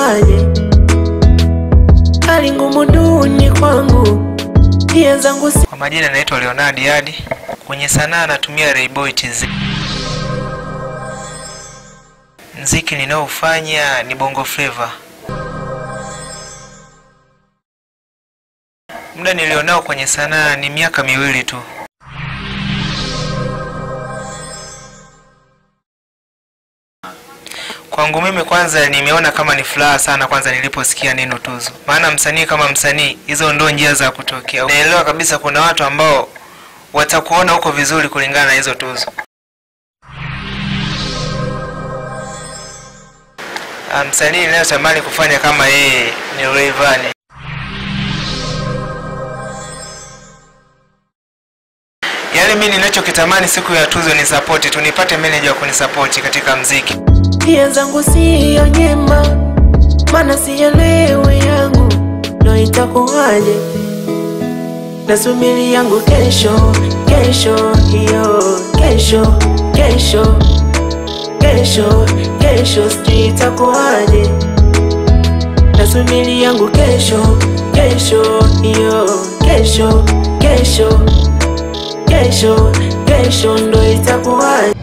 itakuwaje. Hali ngumu duni kwangu, pia zangu. Kwa majina naitwa Leonard Yadi. Kwenye sanaa natumia Rayboy TZ. Mziki ninaofanya ni Bongo Flava. Muda nilionao kwenye sanaa ni miaka 2 tu. Kwangu mimi kwanza nimeona kama ni furaha sana kwanza niliposikia neno tuzo. Maana msanii kama msanii, hizo ndio njia za kutokea. Naelewa kabisa kuna watu ambao watakuona huko vizuri kulingana na hizo tuzo. Msanii ninayetamani kufanya kama yeye ni Rayvanny. Yaani mimi ninachokitamani siku ya tuzo ni support tu, nipate manager wa kunisupport katika mziki. Pia zangu sio njema, maana sielewi yangu ndo itakuwaje. Nasubiri yangu kesho, kesho hiyo, kesho, kesho, kesho, kesho sijui itakuwaje. Nasubiri yangu kesho, kesho hiyo, kesho, kesho, kesho, kesho ndo itakuwaje.